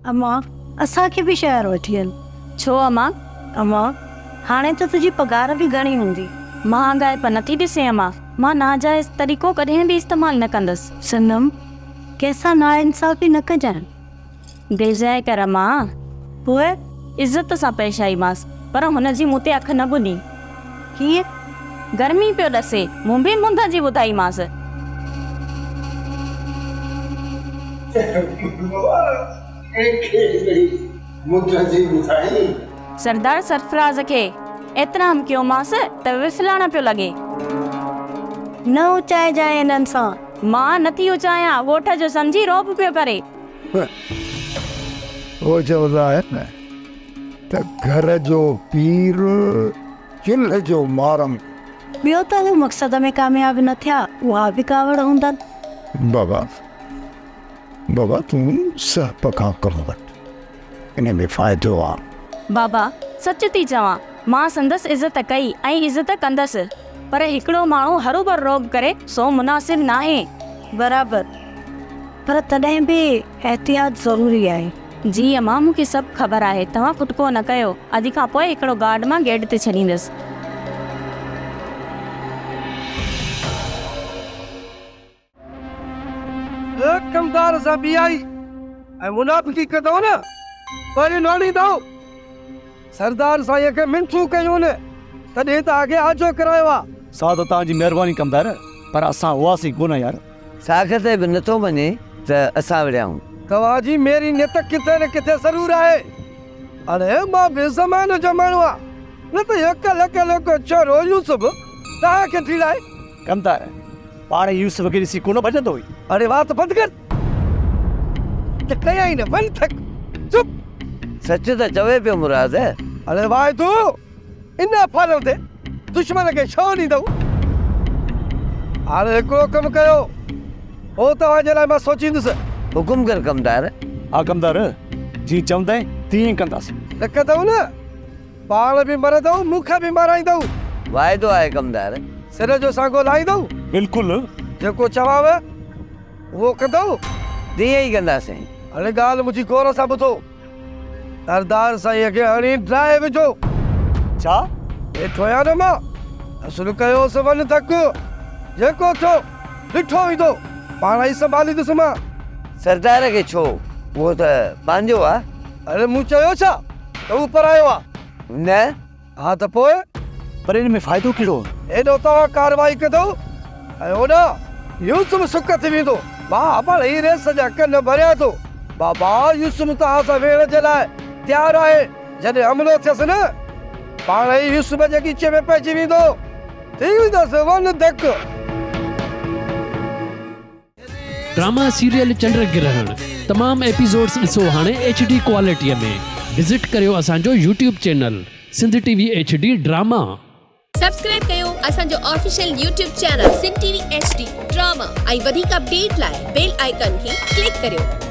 امان، اسان کي به شهر وٺي هل. ڇو امان؟ امان، هاڻي ته تنهنجي پگهار به گهڻي هوندي. مهانگائپ نٿي ڏسين امان؟ مان ناجائز طريقو ڪڏهن به استعمال نه ڪندس. صنم، ڪنهن سان ناانصافي نه ڪجانء. دلجاء ڪر امان. پوء؟ عزت سان پيش آئيمانس، پر هن جي مون تي اک نه ٻڏي. ڪيئن؟ گرمي پيو ڏسي، مون به منڌ جي ٻڌائيمانس. سردار سرفراز کي احترام ڪيومانس ته وڦلڻ پيو لڳي. نه اچائجانء انهن سان. مان نه ٿي اچايان، ڳوٺ جو سمجهي رعب پيو ڪري. هو چوندا آهن نه ته گهر جو پير چلهه جو مارم. ٻيو ته هو مقصد ۾ ڪامياب نه ٿيا، اها به ڪاوڙ هوندن. بابا بابا تون سهپ کان ڪم وٺ، انهي ۾ فائدو آ. بابا سچ ٿي چوان، مان سندس عزت ڪئي ۽ عزت ڪندس، پر هڪڙو ماڻهو هروڀرو رعب ڪري سو مناسب ناهي. برابر، پر تڏهن به احتياط ضروري آهي. جي امان مون کي سڀ خبر آهي، توهان کٽڪو نه ڪيو، اڄ کان پوء هڪڙو گارڊ مان گيٽ تي ڇڏيندس. ڪمدار سان ٻيائي ۽ منافقي ڪندؤ نه وري نوڙيندؤ. سردار سائينء کي منٿون ڪيون نه تڏهن ته آگي آجو ڪرايو آ. سا ته توهان جي مهرباني ڪمدار، پر اسان هئاسين ڪونه يار. ساک تي به نٿو مڃي ته اسان وڙهيائون. توهان جي ميري نيت ڪٿي نه ڪٿي ضرور آهي. اڙي مان به زماني جو ماڻهو آهيان، نه ته اهو ڪلهه ڪلهوڪو ڇورو يوسف توهان کي ڊيڙائي. ڪمدار، پاڻ يوسف کي ڏسي ڪونه ڀڄندو هئي. اڙي وات بند ڪر ته ڪيائين نه ون ٿڪ چپ. سچ ته چوي پيو مراد. اڙي واعدو ان افعالن تي دشمن کي ڇو ڏيندؤ؟ هاڻي هڪڙو ڪم ڪيو، هو توهان جي لاء مان سوچيندس. حڪم ڪر ڪمدار. ها ڪمدار، جيئن چوندين تيئن ئي ڪنداسين. نه ڪندؤ نه، پاڻ به مرندؤ، مون کي به مارائيندؤ. واعدو آهي ڪمدار. سر جو سانگو لاهيندؤ؟ بلڪل. جيڪو چوانء اهو ڪندؤ؟ تيئن ئي ڪنداسين. هاڻي ڳالهه منهنجي غور سان ٻڌو. سردار سائينء کي هڻي ڊاهي وجهو. ڇا؟ ويٺو آهيان نه مان. اصل ڪيوس وڃ ڌڪ. جيڪو ٿيو، ڏٺو ويندو. پاڻ ئي سنڀاليندس مان. سردار کي ڇو؟ اهو ته پنهنجو آ. اڙي مون چيو ڇا ته هو پرايو آ؟ نه. ها ته پوء؟ پر ان ۾ فائدو ڪهڙو؟ هيڏو توهان ڪارروائي ڪندؤ ۽ هوڏانهن يوسف سڪ ٿي ويندو. مان پاڻ ئي ريس جا ڪن ڀريان ٿو. بابا يوسف توهان سان ويهڻ جي لاء تيار آهي. جڏهن حملو ٿيس نه، پاڻ ئي يوسف جي ڳچيء ۾ پئجي ويندو. ٿي ويندس ون ڌڪ. ڊراما سيريل چنڊ گرهڻ تمام ايپيسوڊس ڏسو هاڻي ايڇ ڊي ڪوالٽي ۾ وزٽ ڪريو اسان جو YouTube channel Sindh T V H D drama. Subscribe ڪيو اسان جو official YouTube channel Sindh T V H D drama ۽ وڌيڪ اپڊيٽ لاء بيل آئيڪان کي ڪلڪ ڪريو.